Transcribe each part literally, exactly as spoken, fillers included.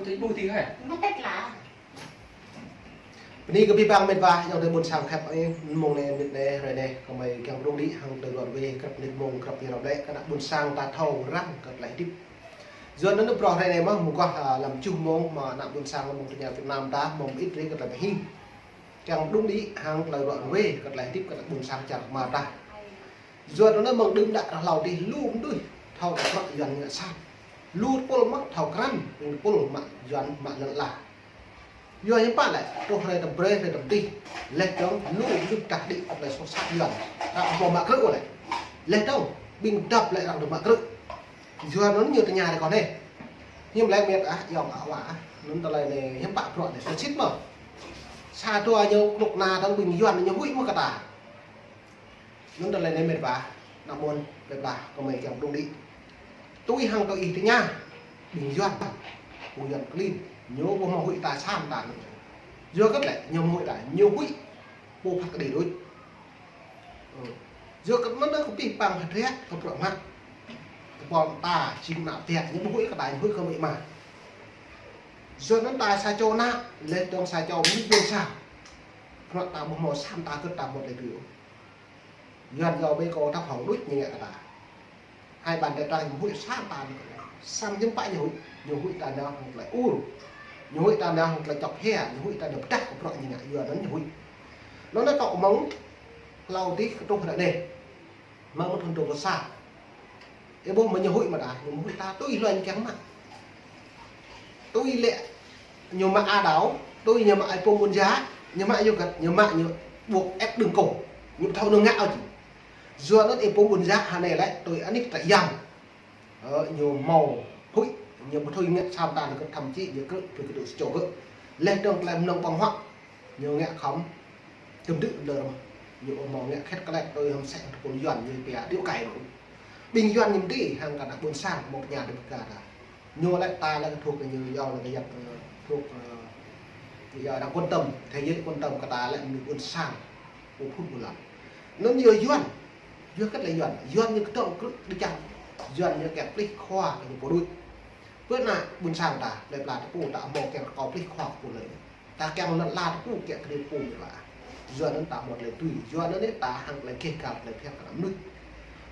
Tui ƀu tui hai. Mơ̆ tĕt lah. Bơni kơ abih bang met wa, ayŏng adơi ƀôn sang khăp ơi, mông anai, mơnit anai, hrơi anai, gơmơi kiăng pơđung đĭ hăng tơlơi ruă ruê, krăp mơnit mông, krăp mơnit rơp lĕ, kơ ană ƀôn sang ta thâo răng kơ tơlơi hơdip. Yua anŭn bruă hrơi anai mơ̆, mơguah, a, lăm tơjuh mông, mơ̆ ană ƀôn sang mơ̆ng tơña Việt Nam ta, mơ̆ng mơit rơi kơ tơlơi pơhing. Kiăng pơđung đĭ hăng tơlơi ruă ruê, kơ tơlơi hơdip kơ ană ƀôn sang čar kơmar ta. Yua anŭn mơ̆ng đưm đă ră hlâo adih lu mơnuih thâo kơ bruă Yuan ngă sat. Lu tơpul mơ̆ thâo krăn, ƀing tơpul mă Yuan mă lŏn ala. Yua hiư̆m pă lĕ, truh hrơi tơm brơi, hrơi tơm tih. Laih dơ̆ng lu mơnuih pơdah đĭ kơ tơlơi soh sat Yuan. Ră ƀu mă krư̆ lĕ. Laih dơ̆ng ƀing dăp lĕ arăng dŏ mă krư̆. Yua anŭn ñu tơña ră kơ anai. Hiư̆m lĕ met ah, ayŏng ah, wa ah. Anŭn tơlơi anai hiư̆m pă bruă anai, tơlơi sĭt mơ̆. Sa dua ñu kơnuk kơna dơ̆ng ƀing Yuan ñu huĭ mơ̆ kơ ta. Anŭn tơlơi anai met wa, ană mơnuih plơi pla gơmơi kiăng pơđung đĭ. Tui hăng tui ih tơña, ƀing Yuan, ƀing Yuan klin, ñu ƀu hmâo huĭ ta, sam ta anŭn. Yua hơget lĕ, ñu hmâo huĭ ta, ñu huĭ pô phat kơđi đôč. Ơ. Yua hơget mơ̆n kơ abih bang hơdră kơ bruă mă. Kơ ƀing ta, jing ană ƀiă, ñu ƀu huĭ kơ ta, ñu huĭ kơ amĭ ama. Yua anŭn ta sa čô ană, laih dơ̆ng sa čô mơnuih ƀôn sang. Bruă ta ƀu hmâo, sam ta hơget ta hmâo tơlơi tui. Yuan yua ƀơi kơ tơpă hŏng đôč ñu ngă kơ ta. Hai bàn tay trắng ñu huĭ, sam ta ñu kơ ta. Sam hiư̆m pă ñu huĭ, ñu huĭ ta nao hăng tơlơi ur. Ñu huĭ ta nao hăng tơlơi čŏk hia, ñu huĭ ta nao pơdah kơ bruă ñu ngă, yua anŭn ñu huĭ. Anŭn anai kâo mơ̆ng hlâo adih kơ truh ră anai. Mơ̆ng mơthŭn dua pluh sa. Ih ƀuh mơ̆ ñu huĭ mơ̆ ta, ñu huĭ ta tui hluai ñu kiăng mă. Tui lĕ ñu mă a đao, tui ñu mă ai pô ƀun jă, ñu mă yua hơget, ñu mă ñu ƀuh ĕp đơ̆ng kông, ñu ƀu thâo nao ngă ôh či. Yua anŭn ih pô ƀun jă hơnai lĕ, tui anih trại giam. Ơ, ñu hmâo huĭ, ñu ƀu thâo ngă, sam ta hơget, thậm chí ñu krư̆, pơkơdŭ sa čô gơ̆. Laih dơ̆ng tơlơi mơnơ̆ng ƀơ̆ng huă, ñu ngă khŏm tơm đư̆ lơr mơ̆. Ñu ƀu hmâo ngă khĕt kơlĕt tui hăng sĕ tơpul Yuan ñu pia điêu cày mơ̆. Ƀing Yuan ñu mơti hăng kơ ană ƀôn sang mơ̆ng tơña đơ̆ng kơ ta. Ñu lĕ ta lĕ thuộc kơ ñu yua lĕ kơ yap, ơ, thuộc, ơ, yua đang quan tâm, thế giới quan tâm kơ ta lĕ mơnuih ƀôn sang, pô phun ƀôn lan. Anŭn yua Yuan, yua hơget lĕ Yuan, Yuan ñu kơdŏng krư̆ đĭ čang, Yuan ñu kiăng plih khua kơ ñu pô đôč. Pơ ană ƀôn sang ta, plơi pla ta pô ta hmâo kiăng rơkâo plih khua kơ pô lơi. Ta kiăng lŏn ala ta pô kiăng kơ pô lơi. Yua anŭn ta hmâo tơlơi tui. Yua anŭn ta hăng tơlơi keh kal tơlơi phiăn kơ ană mơnuih.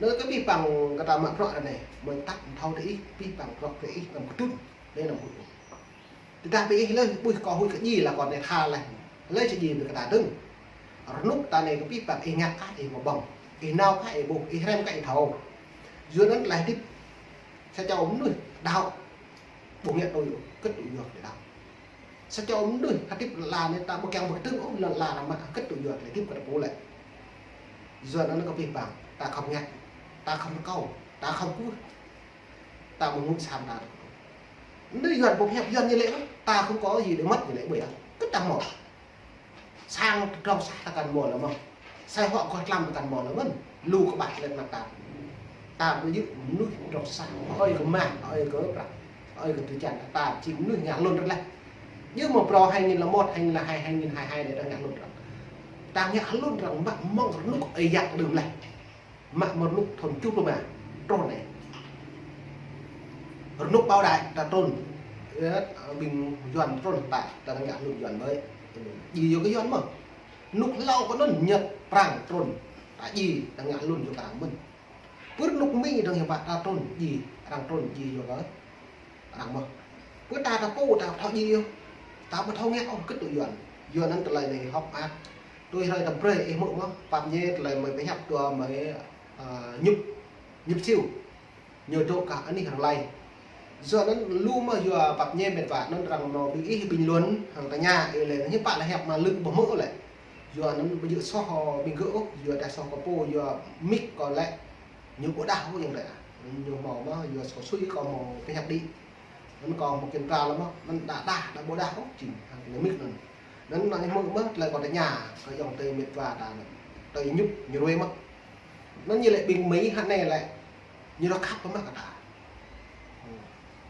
Anŭn kơ abih bang kơ ta mă bruă ră anai. Mơ̆ tăp thâo tơ ih, abih bang bruă brơi ih năm kơtŭn. Anai năm huĭ. Tơdah brơi ih lơi, ƀuh kâo huĭ kơ djai lah kâo anai tha leh. Lơi či djai brơi kơ ta dơ̆ng. Rơnŭk ta anai kơ abih bang ih ngă kah ih mă ƀơ̆ng. Ih nao kah ih ƀuh, ih hrăm kah ih thâo. Yua anŭn tơlơi hơdip. Sa čô mơnuih đaŏ ƀu ngă tui ôh, hơget tŭ yua tơlơi đaŏ. Sa čô mơnuih hơdip lŏn ala anai ta ƀu kiăng ƀu kơdơ̆ng ôh, lŏn ala arăng mă, hơget tŭ yua tơlơi hơdip kơ ta pô lĕ. Yua anŭn kơ abih bang, ta khŏm ngă, ta khŏm rơkâo, ta khŏm kwưh, ta ƀu ngă sam ta. Anai Yuan ƀu pơhiăp Yuan ñu lĕ, ta không có gì để mất ñu lĕ ƀơi ah. Hơget ta hmâo. Sang tơdrong sah ta kăn mơ̆ lơ mơ̆n. Sai huă kơ tlam ta kăn mơ̆ lơ mơ̆n. Lu kơ ƀah lĕ anăp ta. Ta ƀu djơ̆ mơnuih tơdrong sah. Ơi kơ mah, ơi kơ prăk, ơi kơ tơčan ta, či mơnuih ngă hlŭn rơ̆t leh. Yua mơ̆ prŏng hai nghìn lẻ một, hai nghìn lẻ hai, hai nghìn hai hai đĕ ta ngă hlŭn rơ̆t. Ta ngă hlŭn rơ̆t mă mơ̆ng rơnŭk ơi yă đưm leh. Mă mơ̆ rơnŭk thun tơjuh pluh rơma, trŭn anai. Rơnŭk Bảo Đại ta trŭn. Yơh, ƀing Yuan trŭn ta, ta ngă hlŭn Yuan mơ̆. Djai yua kơ Yuan mơ̆. Rơnŭk hlâo kơ anŭn Nhật Prang trŭn. Ta djai, ta ngă hlŭn yua kơ arăng mơ̆n. Pơ rơnŭk Mi dơ̆ng hiư̆m pă ta trŭn djai, arăng trŭn djai yua kơ arăng mơ̆. Pơ ta ta pô ta ƀu thâo djai ôh. Ta ƀu thâo ngă ôh, hơget tŭ Yuan. Yuan anŭn tơlơi anai hŏk mơak. Tui hrơi tơm brơi ih hmư̆ mơ̆, pap ñe tơlơi mơi pơhiăp dua mơi, ơ, Nhŭp, Nhŭp Siu. Ñu dŏ kơ anih arăng lăi. Yua anŭn lu mơ̆ yua pap ñe met wa anŭn arăng mơ̆ ƀing ih bình luận hăng tơña ih lĕ hiư̆m pă lĕ hiăp mă lưh ƀu hmư̆ lĕ. Yua anŭn ƀu djơ̆ soh ƀing gơ̆ ôh, yua dah soh kơ pô, yua mic kâo lĕ ñu ƀu đah ôh ayŏng adơi ah. Ñu hmâo mơ̆ yua soh sui kâo hmâo pơhiăp đĭ. Anŭn kâo hmâo kiểm tra lơ mơ̆, anŭn đa đah, đa ƀu đah ôh, jing hăng tơlơi mic anŭn. Anŭn anai hmư̆ mơ̆, tơlơi kâo tơña kơ ayŏng adơi met wa ta anŭn. Tơlơi Nhŭp ñu ruai mơ̆. Anŭn ñu lĕ ƀing Mi hă anai lĕ ñu rơkăp mơ̆ kơ ta.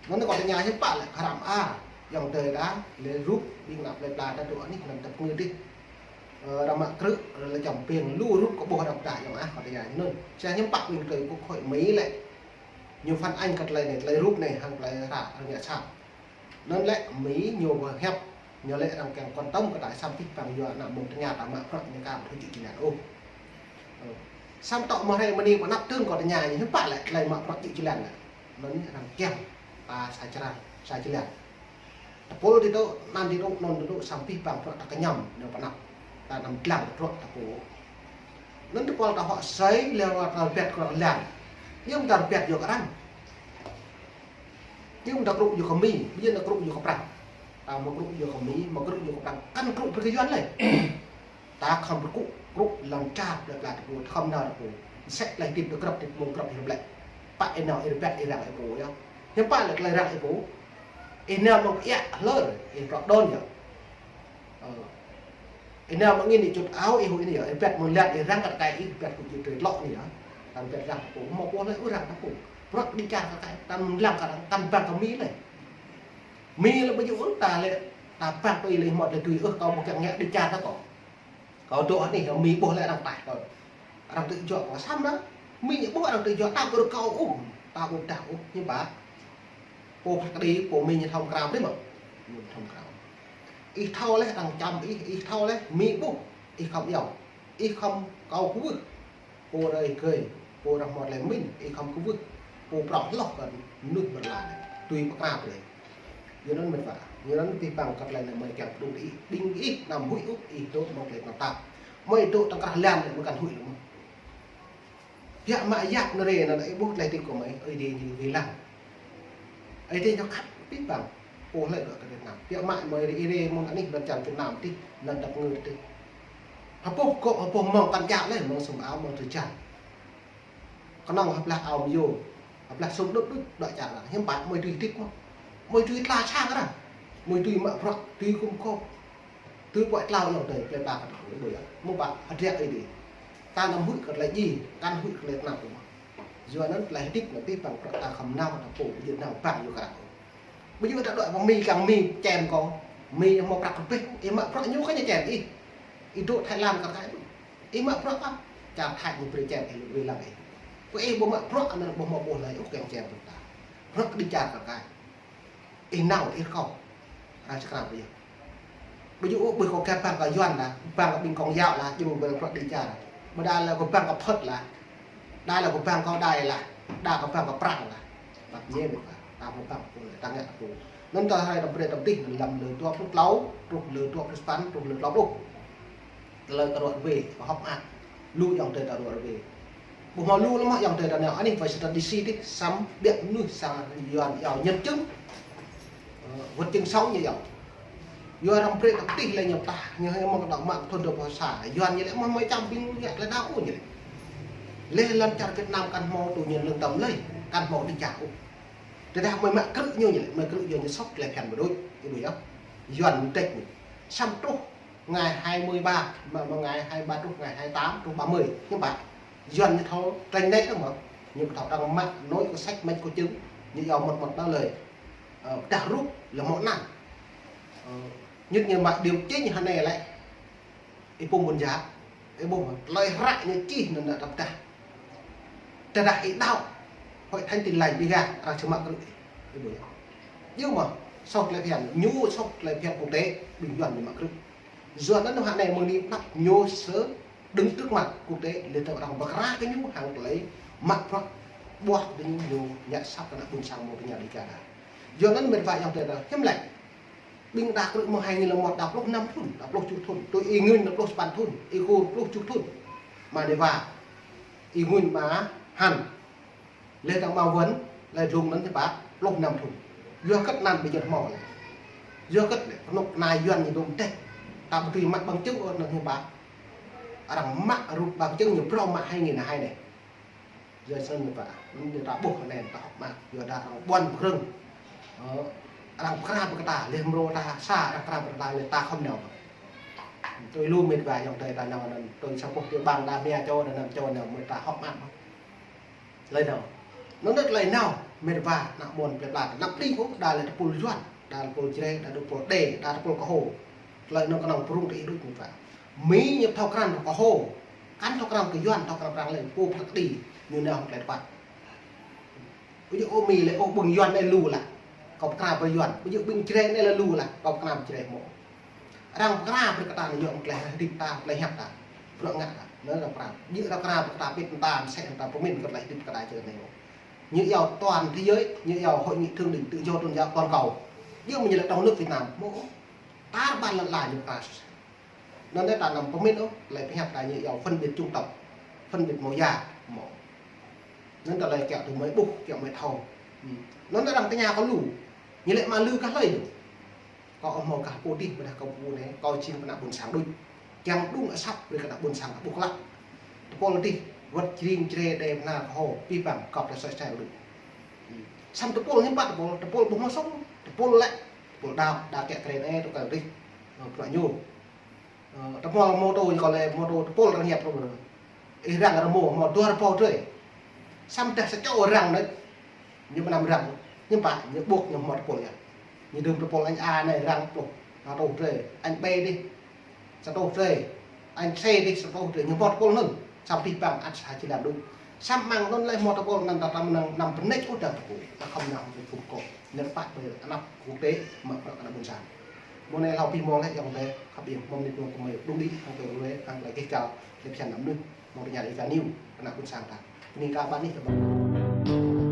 Anŭn kâo tơña hiư̆m pă lĕ kơ arăng mă, ayŏng adơi ta, lĕ rup ƀing ană plơi pla ta dŏ anih anŭn ta pơngư dih. Ơ, arăng mă krư̆, lĕ čăm ping lu rup kơ ƀuh arăng pơdah ayŏng ah, kâo tơña anŭn. Sa hiư̆m pă ƀing tơlơi quốc hội Mi lĕ. Ñu phản ánh kơ tơlơi anai, tơlơi rup anai, hăng tơlơi ră, arăng ngă sat. Anŭn lĕ Mi ñu pơhiăp, ñu lĕ arăng kiăng quan tâm kơ ta, samơ̆ pih păng yua ană mơ̆ng tơña ta mă prăk ñu ka ƀu thâo čư̆ jơlan ôh. Ơ. Samơ̆ tŏ mơ̆ hrơi mơni pơnăp tơ̆ng kơ tơña ñu hiư̆m pă lĕ tơlơi mă prăk čư̆ jơlan lĕ. Anŭn arăng kiăng ta sa črăn, sa jơlan. Tơpul ti tŏ, anăn ti tŏ, anŭn ti tŏ, samơ̆ pih păng prăk ta kơñăm ñu pơnăp. Ta anăm lăng prăk ta pô. Anŭn tơpul ta huă asơi, lĕ ta rơbat kơ arăng lăng. Ñu ta rơbat yua kơ arăng. Ñu ta krŭ yua kơ Mi, ñu ta krŭ yua kơ prăk. Ta mă krŭ yua kơ Mi, mă krŭ yua kơ prăk. Kăn krŭ brơi kơ Yuan lĕ. Ta khŏm pơkŭ, krŭ lăm čar plơi pla ta pô, khŏm nao ta pô. Mơsĕ tơlơi hơdip ta grăp, hơdip mơ̆ng grăp hơdip lĕ. Pă ih nao ih rơbat ih răng ih pô yơh. Hiư̆m pă lĕ tơlơi răng ih pô. Ih nao mơ̆ng pơiă hlơr, ih prăk đon yơh. Ơ. Ih nao mă ngĭn ih čut ao ih huĭ anai yơh, ih rơbat mơ̆ng lăn ih răng kơ tơkai ih, rơbat kơ čut tơlơi tlŏk anai yơh. Ta rơbat răng ta pô, hmâo pô hlơi ôh răng ta pô. Prăk đĭ čar kơ tơkai, ta anăm lăng kơ arăng, kăn păng kơ Mi lĕ. Mi lĕ ƀu djơ̆ ôh ta lĕ, ta păng tui lĕ hmâo tơlơi tui ôh, kâo ƀu kiăng ngă đĭ čar ta kâo. Kâo dŏ anai, Mi ƀuh lĕ arăng taih kâo. Arăng tơjuă kâo samơ̆. Mi ñu ƀuh arăng tơjuă, ta ƀu rơkâo ôh, ta ƀu dah ôh, hiư̆m pă. Pô phat kơđi, pô Mi ñu thâo mơkrao brơi mơ̆. Ñu thâo mơkrao. Ih thâo lĕ arăng čăm ih, ih thâo lĕ Mi ƀuh, ih khŏm iâu. Ih khŏm kâo kwưh. Pô rai gơi, pô rah mơ̆t lĕ mĭn, ih khŏm kwưh, pô prŏng hloh kơ mơnuih mơ̆n lă lĕ, tui pơkra brơi. Yua anŭn mĕt wa, yua anŭn pih păng kơ tơlơi anai mơi kiăng pơdŏng ih, ƀing ih anăm huĭ ôh, ih dŏ mơ̆ng tơlơi tơnap tap. Mơi dŏ tơ̆ng krah lăn lĕ mơi kăn huĭ lĕ mơ̆n. Biă mă yap anŭn rai anŭn ih ƀuh tơlơi hơdip kơ mơi, Ơi Adai ñu wai lăng. Ơi Adai ñu khăp pih păng, pô hlơi dŏ kơ Việt Nam. Biă mă mơi rai rai mơ̆ng anih lŏn čar Việt Nam tih, lŏn dap ngơ tih. Hơpŏh kơ, hơpŏh mơ̆ng kăn djă lĕ, mơ̆ng sum ao, mơ̆ng tơjan. Kơnơ̆ng hơplah ao mơyô, hơplah sum đŭt đŭt, dŏ čar arăng. Hiư̆m pă, mơi tui hơdip mơ̆n. Mơi tui tla sang arăng. Mơi tui mă prăk, tui gum gôp. Tui pơ̆k tlao yơh tơi, plơi pla kơ tơpul ƀơi yơh. Mơ̆ pă, hơdră Ơi Adai. Ta anăm huĭ kơ tơlơi djai, kăn huĭ kơ tơlơi tơnap ôh. Yua anŭn tơlơi hơdip anŭn pih păng prăk ta khŏm nao ta pô, ƀu djơ̆ nao păng yua kơ arăng. Ƀu djơ̆ ta dŏ pơ Mi kiăng Mi čem kâo. Mi hmâo prăk rơbeh, ih mă prăk ñu kơ ñu čem ih. Ih dŏ Thái Lan kơ tơkai. Ih mă prăk ah. Čar Thái ñu brơi čem ih, lui lăng ih. Kơ ih ƀu mă prăk anŭn ƀu hmâo ƀuh laih ôh kiăng čem prăk ta. Prăk đĭ čar kơ tơkai. Ih nao ih rơkâo. Arăng čơkrao ƀu djơ̆. Ƀu djơ̆ ôh, ƀuh kâo kơ păng kơ Yuan lah, păng kơ ƀing Công giáo lah, djơ̆ ƀu păng prăk đĭ čar. Ƀôdah lĕ kâo păng kơ Phật lah. Đa lĕ kâo păng kơ Đài lah. Đa kâo păng kơ Prăng lah. Tap ñe mĕt wa, ta hmâo păng kơ pô lĕ, ta ngă kơ pô. Anŭn tơl hrơi ta brơi ta pơtih, lăm lơ dua pluh klâo, truh lơ dua pluh sapăn, truh lơ klâo pluh. Tơlơi ta ruă rơwe, ta hŏk mơak. Lu ayŏng adơi ta ruă rơwe. Ƀu hmâo lu lăm ayŏng adơi ta nao anih Washington D C tih, samơ̆ biă mơnuih sang Yuan iâu nhân chứng. Ơ, vật chứng sống ñu iâu. Yua arăng brơi ta pơtih lĕ ñu pơtah, ñu hơmâo kơ dŏ mă thun dŏ pơsa. Yuan ñu lĕ mơ̆ mơi čăm ƀing ngă tơlơi đaŏ ñu lĕ. Lĕ lŏn čar Việt Nam kăn hmâo tù nhân lương tâm lơi, kăn hmâo đĭ čar ôh. Tơdah mơi mă krư̆ ñu ñu lĕ, mơi krư̆ Yuan ñu sŏk tơlơi phiăn ƀu đôč, ih ƀuh yơh. Yuan ñu tĕk ñu. Samơ̆ truh ngày hai mươi ba, mă, mă ngày hai mươi ba truh ngày hai mươi tám, truh ba mươi, hiư̆m pă. Yuan ñu thâo trĕnh nĕ dơ̆ng mơ̆. Ñu thâo trăng mă nối kơ sách mách kơ chứng, ñu iâu mơ̆t mơ̆t đa lơi. Ơ, pơdah rup lĕ hmâo anăn. Ơ, ñu ñu mă điều chỉnh hơnai lĕ. Ih pô ƀôn gia, ih ƀuh mơ̆, tơlơi hră ñu čih anŭn nă tơdah. Tơdah ih đaŏ, Hội Thánh Tin Lành Đêga, arăng či mă krư̆ ih. Ih ƀuh yơh. Yua mơ̆, sŏk tơlơi phiăn, ñu sŏk tơlơi phiăn quốc tế, ƀing Yuan ñu mă krư̆. Yua anŭn hơnai mơ̆ng anai pơnăp ñu sơ đứng trước mặt quốc tế, lĕ tơdah arăng pơkra kơ ñu hăng tơlơi mă prăk ƀuah kơ ñu, ñu ngă sat kơ ană ƀôn sang mơ̆ng tơña Đêga đa. Yua anŭn mĕt wa ayŏng adơi ta, hiư̆m lĕ. Ƀing đa krư̆ mơ̆ng hai nghìn lẻ một, đa pluh năm thun, đa pluh tơjuh thun. Tui ih ngư̆n đa pluh sapăn thun, ih kur pluh tơjuh thun. Mă anai wa, ih ngư̆n mă hăn. Lĕ ta mă wơ̆n, lĕ dlông anŭn hiư̆m pă, pluh năm thun. Yua hơget anăn ƀu djơ̆ hmâo lĕ. Yua hơget lĕ, rơnŭk kơna Yuan ñu dŏ tĕk. Ta ƀu dưi mă bằng chứng ôh anŭn hiư̆m pă. Arăng mă rup bằng chứng ñu phrâo mă hai nghìn hai anai. Yua snăn ñu pă, ñu ta ƀuh anai ta hŏk mơak, yua dah arăng ƀuăn pơkrơ̆ng. Ơ, arăng pơkra brơi kơ ta, lĕ mrô ta sa, arăng pơkra brơi kơ ta, lĕ ta khŏm nao. Tui lu mĕt wa ayŏng adơi ta nao anŭn, tui sa boh tiểu bang đa mia čô, đa năm čô nao, mơi ta hŏk mơak. Tơlơi nao. Anŭn tơlơi nao, mĕt wa, ană ƀôn plơi pla, anăp đing ôh, đa lĕ tơpul Yuan, đa tơpul Jrai, đa tơpul Đê, đa tơpul Kơho. Tơlơi anŭn kơnơ̆ng pơrŭng tơ ih đôč mĕt wa. Mi ñu thâo krăn Kơho. Kăn thâo krăn kơ Yuan, thâo krăn Prăng lĕ, pô phat kơđi, ñu nao hăng tơlơi tơpă. Ơ, ơ, Mi lĕ, ơ, ƀing Yuan anai lu lah. Kâo pơkra pơyuan, ƀu djơ̆ ƀing Jrai anai lĕ lu lah, kâo pơkra Jrai mơ̆. Arăng pơkra brơi kơ ta anai yơh mơ̆ tơlơi hơdip ta, tơlơi hiăp ta. Bruă ngă ta, anai arăng pơkra. Ƀu djơ̆ arăng pơkra pơkra pit ta, mơsĕ ta pơmĭn kơ tơlơi hơdip kơ ta čơ anai mơ̆. Ñu iâu toàn thế giới, ñu iâu Hội nghị thượng đỉnh tự do tôn giáo toàn cầu. Yơh mơ̆ ñu lĕ trong nước Việt Nam mơ̆. Tar ƀar lŏn ala ñu pơkra. Anŭn yơh ta anăm pơmĭn ôh, tơlơi pơhiăp ta ñu iâu phân biệt chủng tộc, phân biệt màu da mơ̆. Anŭn tơlơi kiăng tui mơi ƀuh, kiăng mơi thâo. Anŭn arăng tơña kơ lu, ñu lĕ mă lư kah hlơi lu. Kâo ƀu hmâo kah pô dih, ƀôdah kâo pô anai, kâo jing kơ ană ƀôn sang đôč. Kiăng đŭng asăp brơi kơ ană ƀôn sang ƀuh klă. Tơpul dih, wơ̆t jring jre đe bơnar kơ hô, pih păng kâo tơlơi soi sai đôč. Samơ̆ tơpul hiư̆m pă tơpul, tơpul ƀu hmâo sŏng, tơpul lĕ, tơpul đaŏ, đaŏ kiăng kren ơ, tơkal dih. Ơ, bruă ñu. Ơ, tơpul mô tô ñu kâo lĕ mô tô tơpul arăng hiăp tơpul. Ih arăng rơmô hmâo dua rơbâo drơi. Samơ̆ dah sa čô arăng anai. Ñu pơnăm arăng. Ñu pă, ñu ƀuh ñu hmâo tơpul yơh. Ñu đưm tơpul anh A anai arăng pluh. Sa rơtuh drơi. Anh B dih. Sa rơtuh drơi. Anh C dih sa rơtuh drơi. Ñu hmâo tơpul anŭn. Samơ̆ pih păng ăt sa jơlan đôč. Samơ̆ mơ̆ng anŭn lĕ hmâo tơpul anŭn ta tăm năng năm pơnĕč ôh đah tơpul. Ta khŏm năng pơnĕč khum kô. Anŭn pă ƀơi anăp quốc tế mă bruă kơ ană ƀôn sang. Mơ̆ng anai hlâo pih mông lĕ yŏng tê, khăp iêng mơ̆ng nit mơ̆ng kơ mơi đŭng đĭ, hăng tơlơi ruai, hăng tơlơi keh kal, lĕ phiăn anăm nưh, mơ̆ng tơña lĕ ika niu, ană ƀôn sang ta. Anai kơ ƀă anih tơƀă.